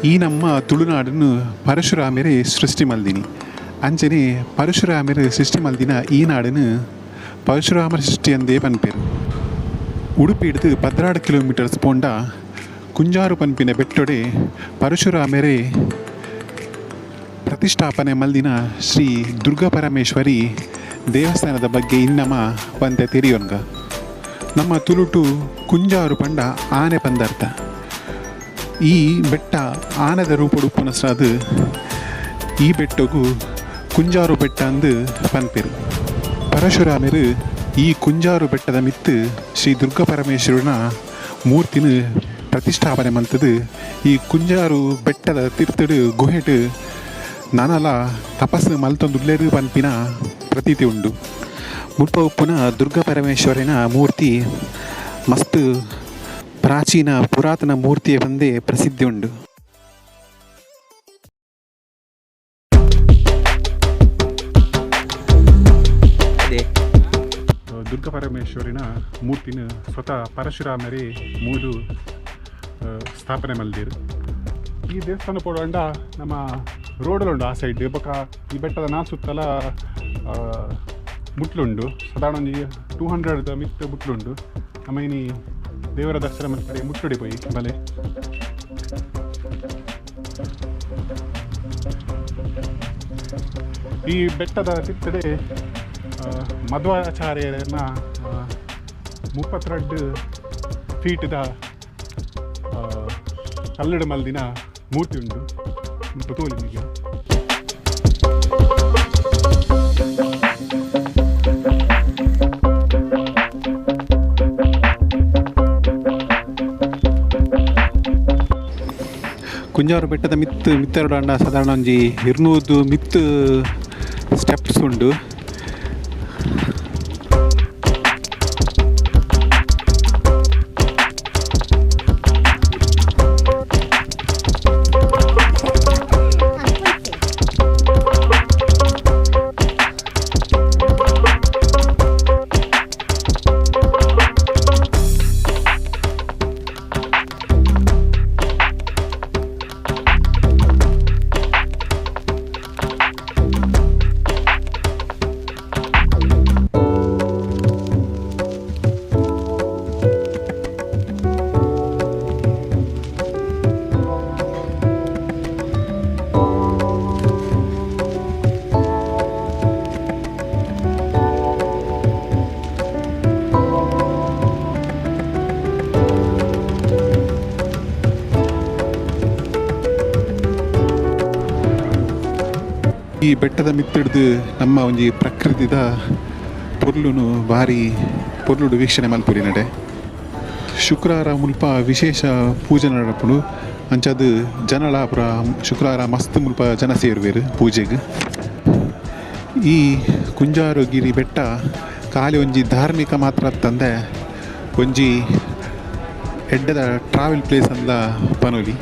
ಈ ನಮ್ಮ ತುಳುನಾಡನ್ನು ಪರಶುರಾಮೆರೆ ಸೃಷ್ಟಿ ಮಲ್ದಿನಿ. ಅಂಚನೆ ಪರಶುರಾಮೆರ್ ಸೃಷ್ಟಿ ಮಲ್ದಿನ ಈ ನಾಡನ್ನು ಪರಶುರಾಮ ಸೃಷ್ಟಿ ಅಂದೇ ಪನ್ಪೆರ್. ಉಡುಪಿಡ್ದು 12 ಕಿಲೋಮೀಟರ್ಸ್ ಪೋಂಡ ಕುಂಜಾರು ಪನ್ಪಿನ ಬೆಟ್ಟೊಡೆ ಪರಶುರಾಮೆರೆ ಪ್ರತಿಷ್ಠಾಪನೆ ಮಲ್ದಿನ ಶ್ರೀ ದುರ್ಗಾ ಪರಮೇಶ್ವರಿ ದೇವಸ್ಥಾನದ ಬಗ್ಗೆ ಇನ್ನಮ ಪಂತೆ ತೆರಿಯೊನ್ಗ. ನಮ್ಮ ತುಳುಟು ಕುಂಜಾರು ಪಂಡ ಆನೆ ಪಂದರ್ಥ. ಈ ಬೆಟ್ಟ ಆನೆದ ರೂಪೊಡು ಉಪ್ಪುನಸಾದ್ ಈ ಬೆಟ್ಟೊಗು ಕುಂಜಾರು ಬೆಟ್ಟ ಅಂದು ಪನ್ಪೆರ್. ಪರಶುರಾಮೆರು ಈ ಕುಂಜಾರು ಬೆಟ್ಟದ ಮಿತ್ತು ಶ್ರೀ ದುರ್ಗಾ ಪರಮೇಶ್ವರನ ಮೂರ್ತಿನ ಪ್ರತಿಷ್ಠಾಪನೆ ಮಲ್ತದು ಈ ಕುಂಜಾರು ಬೆಟ್ಟದ ತಿರ್ತುಡು ಗುಹೆಟ್ ನನಲ ತಪಸ್ಸು ಮಲ್ತೊಂದುಲ್ಲೆರ್ ಪನ್ಪಿನ ಪ್ರತೀತಿ ಉಂಡು. ಮುಲ್ಪ ಉಪ್ಪುನ ದುರ್ಗಾ ಪರಮೇಶ್ವರಿನ ಮೂರ್ತಿ ಮಸ್ತ್ ಪ್ರಾಚೀನ ಪುರಾತನ ಮೂರ್ತಿಯ ಪಂದೇ ಪ್ರಸಿದ್ಧಿ ಉಂಡು. ದುರ್ಗಾ ಪರಮೇಶ್ವರಿನ ಮೂರ್ತಿನ ಸ್ವತಃ ಪರಶುರಾಮರೇ ಮೂಲು ಸ್ಥಾಪನೆ ಮಲ್ದಿರು. ಈ ದೇವಸ್ಥಾನ ಪೋಡಂಡ ನಮ್ಮ ರೋಡಲ್ಲಿ ಆ ಸೈಡ್ ಬೊಕ ಈ ಬೆಟ್ಟದ ನಾ ಸುತ್ತಲ ಮುಟ್ಲುಂಡು. ಸಾಧಾರಣ ಒಂಜಿ 200 ಮಿತ್ತು ಮುಟ್ಲುಂಡು. ನಮ್ಮ ಇನಿ ದೇವರ ದರ್ಶನ ಮಲ್ಪರೆ ಮುಟ್ಟುಡಿ ಪೋಯಿ ಬಲೆ. ಈ ಬೆಟ್ಟದ ತಿರ್ತಡೆ ಮಧ್ವಾಚಾರ್ಯರನ್ನ 32 ಫೀಟ್ದ ಕಲ್ಲಡ ಮಲ್ದಿನ ಮೂರ್ತಿ ಉಂಡು. ಮುಲ್ಪ ತೋಲಿ ನಿಮಗೆ. ಕುಂಜಾರು ಬೆಟ್ಟದ ಮಿತ್ತು ಮಿತ್ತೆರಡು ಅಂಡ ಸಾಧಾರಣ ಒಂಜಿ 200 ಮಿತ್ತು ಸ್ಟೆಪ್ಸ್ ಉಂಡು. ಈ ಬೆಟ್ಟದ ಮಿತ್ತಿಡ್ದು ನಮ್ಮ ಒಂಜಿ ಪ್ರಕೃತಿದ ಪೊರ್ಲುನು ಬಾರಿ ಪೊರ್ಲುಡು ವೀಕ್ಷಣೆ ಮಲ್ಪುರಿ ನಡೆ. ಶುಕ್ರವಾರ ಮುಲ್ಪ ವಿಶೇಷ ಪೂಜೆ ನಡಪುಂಡು. ಅಂಚಾದ್ ಜನಲ ಪುರ ಶುಕ್ರವಾರ ಮಸ್ತ್ ಮುಲ್ಪ ಜನ ಸೇರುವೆರು ಪೂಜೆಗ್. ಈ ಕುಂಜಾರುಗಿರಿ ಬೆಟ್ಟ ಖಾಲಿ ಒಂಜಿ ಧಾರ್ಮಿಕ ಮಾತ್ರ ತಂದೆ ಒಂಜಿ ಎಡ್ಡೆದ ಟ್ರಾವೆಲ್ ಪ್ಲೇಸ್ ಅಂದ ಪನೊಲಿ.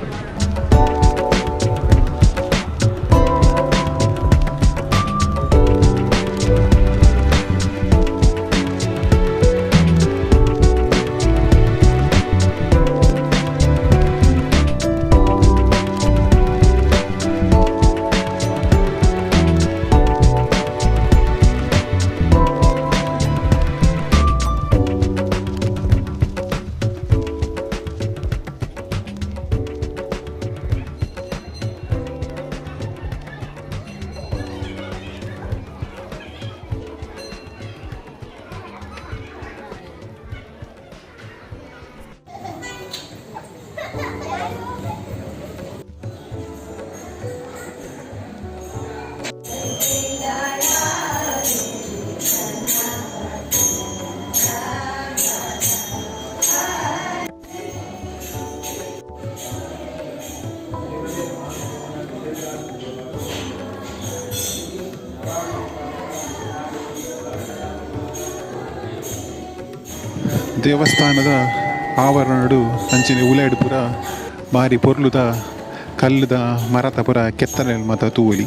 ದೇವಸ್ಥಾನದ ಆವರಣಡು ಅಂಚಿನ ಉಲೈಡ್ ಪೂರ ಬಾರಿ ಪೊರ್ಲುದ ಕಲ್ಲುದ ಮರತ ಪೂರ ಕೆತ್ತನೆ ಮಾತ ತೂವೊಲಿ.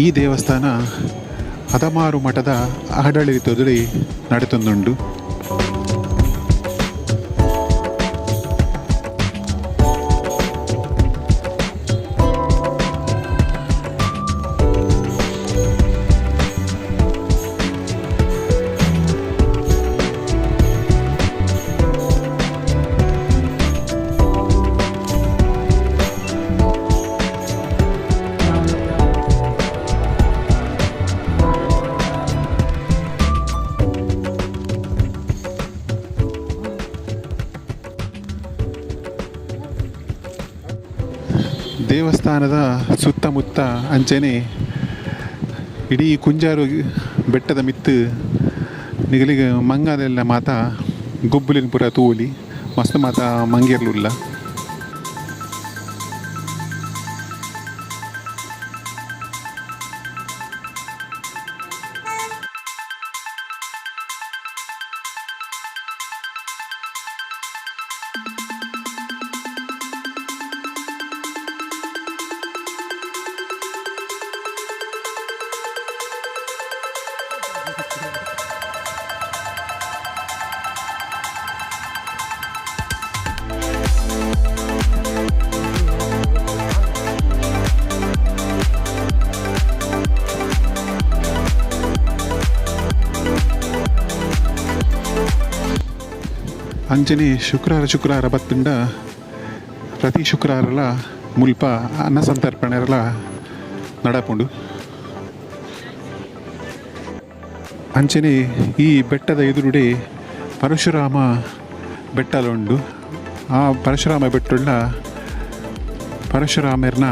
ಈ ದೇವಸ್ಥಾನ ಅದಮಾರು ಮಠದ ಆಡಳಿತದಲ್ಲಿ ನಡೆತೊಂದುಂಡು. ದೇವಸ್ಥಾನದ ಸುತ್ತಮುತ್ತ ಅಂಚನೆ ಇಡೀ ಕುಂಜಾರು ಬೆಟ್ಟದ ಮಿತ್ತು ನಿಗಲಿಗ ಮಂಗದೆಲ್ಲ ಮಾತ ಗೊಬ್ಬುಲಿನ ಪೂರ ತೂವೊಲಿ ಮಸ್ತ್ ಮಾತ ಮಂಗೇರ್ಲುಲ್ಲ. ಅಂಚನೆ ಶುಕ್ರಾರ ಶುಕ್ರಾರ ಬತ್ತುಂಡ ಪ್ರತಿ ಶುಕ್ರಾರಲ ಮುಲ್ಪ ಅನ್ನ ಸಂತರ್ಪಣೆಲ ನಡಪುಂಡು. ಅಂಚನೆ ಈ ಬೆಟ್ಟದ ಎದುರುಡೆ ಪರಶುರಾಮ ಬೆಟ್ಟಲ ಉಂಡು. ಆ ಪರಶುರಾಮ ಬೆಟ್ಟುಳ್ಳ ಪರಶುರಾಮರ್ನ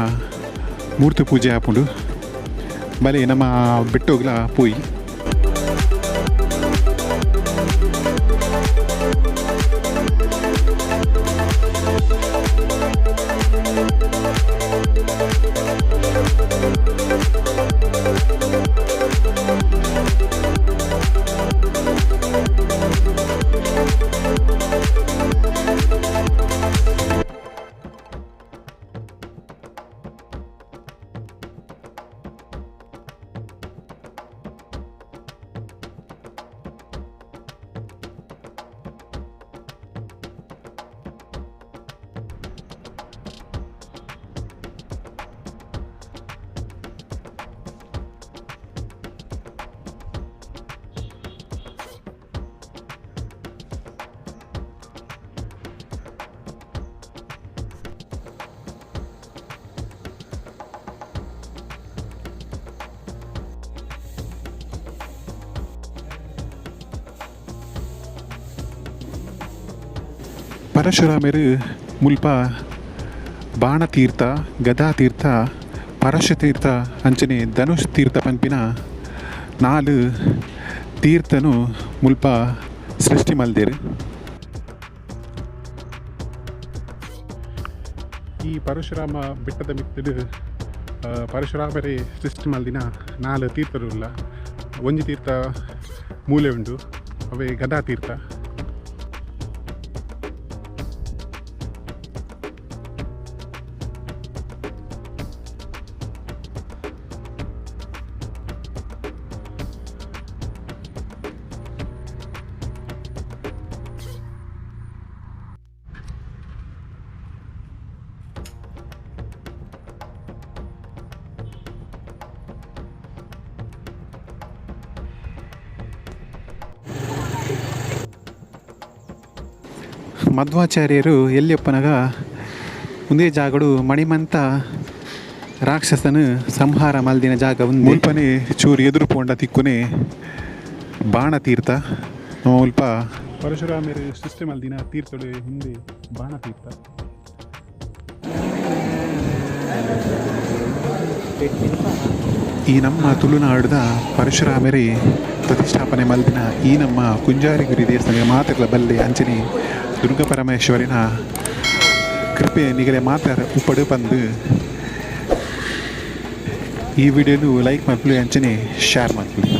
ಮೂರ್ತಿ ಪೂಜೆ ಆಪುಂಡು. ಬಲೆ ನಮ್ಮ ಬೆಟ್ಟೋಗ್ಲ ಪೋಯಿ. ಪರಶುರಾಮರು ಮುಲ್ಪ ಬಾಣತೀರ್ಥ, ಗದಾತೀರ್ಥ, ಪರಶುತೀರ್ಥ ಅಂಚನೆ ಧನುಷ್ ತೀರ್ಥ ಪನ್ಪಿನ ನಾಲ್ ತೀರ್ಥನು ಮುಲ್ಪ ಸೃಷ್ಟಿ ಮಲ್ದೆರ್. ಈ ಪರಶುರಾಮ ಬೆಟ್ಟದ ಮಿತ್ತಡು ಪರಶುರಾಮರೇ ಸೃಷ್ಟಿ ಮಲ್ದಿನ ನಾಲ್ ತೀರ್ಥರುಲ್ಲ. ಒಂಜಿ ತೀರ್ಥ ಮೂಲೆ ಉಂಡು, ಅವೇ ಗದಾ ತೀರ್ಥ. ಮಧ್ವಾಚಾರ್ಯರು ಎಲ್ಲಿಯಪ್ಪನಗ ಒಂದೇ ಜಾಗಡು ಮಣಿಮಂತ ರಾಕ್ಷಸನ ಸಂಹಾರ ಮಲ್ದಿನ ಜಾಗ ಒಂದು ಮುಲ್ಪನೆ ಚೂರು ಎದುರು ಪೋಂಡ ತಿಕ್ಕುನೆ ಬಾಣತೀರ್ಥ. ಮುಲ್ಪ ಪರಶುರಾಮರು ಸೃಷ್ಟಿ ಮಲ್ದಿನ ತೀರ್ಥಡು ಹಿಂದೆ ಬಾಣತೀರ್ಥ. ಈ ನಮ್ಮ ತುಳುನಾಡುದ ಪರಶುರಾಮರೇ ಪ್ರತಿಷ್ಠಾಪನೆ ಮಲ್ದಿನ ಈ ನಮ್ಮ ಕುಂಜಾರಿಗುರಿ ದೇವಸ್ಥಾನ ಮಾತ್ರಲ ಬಲ್ಲೆ ಅಂಚನೆ ದುರ್ಗಾ ಪರಮೇಶ್ವರಿನ ಕೃಪೆ ನಿಗಲೆ ಮಾತ್ರ ಉಪ್ಪಡು ಪಂದು ಈ ವಿಡಿಯೋನು ಲೈಕ್ ಮಲ್ಪುಲೆ ಅಂಚನೆ ಶೇರ್ ಮಲ್ಪುಲೆ.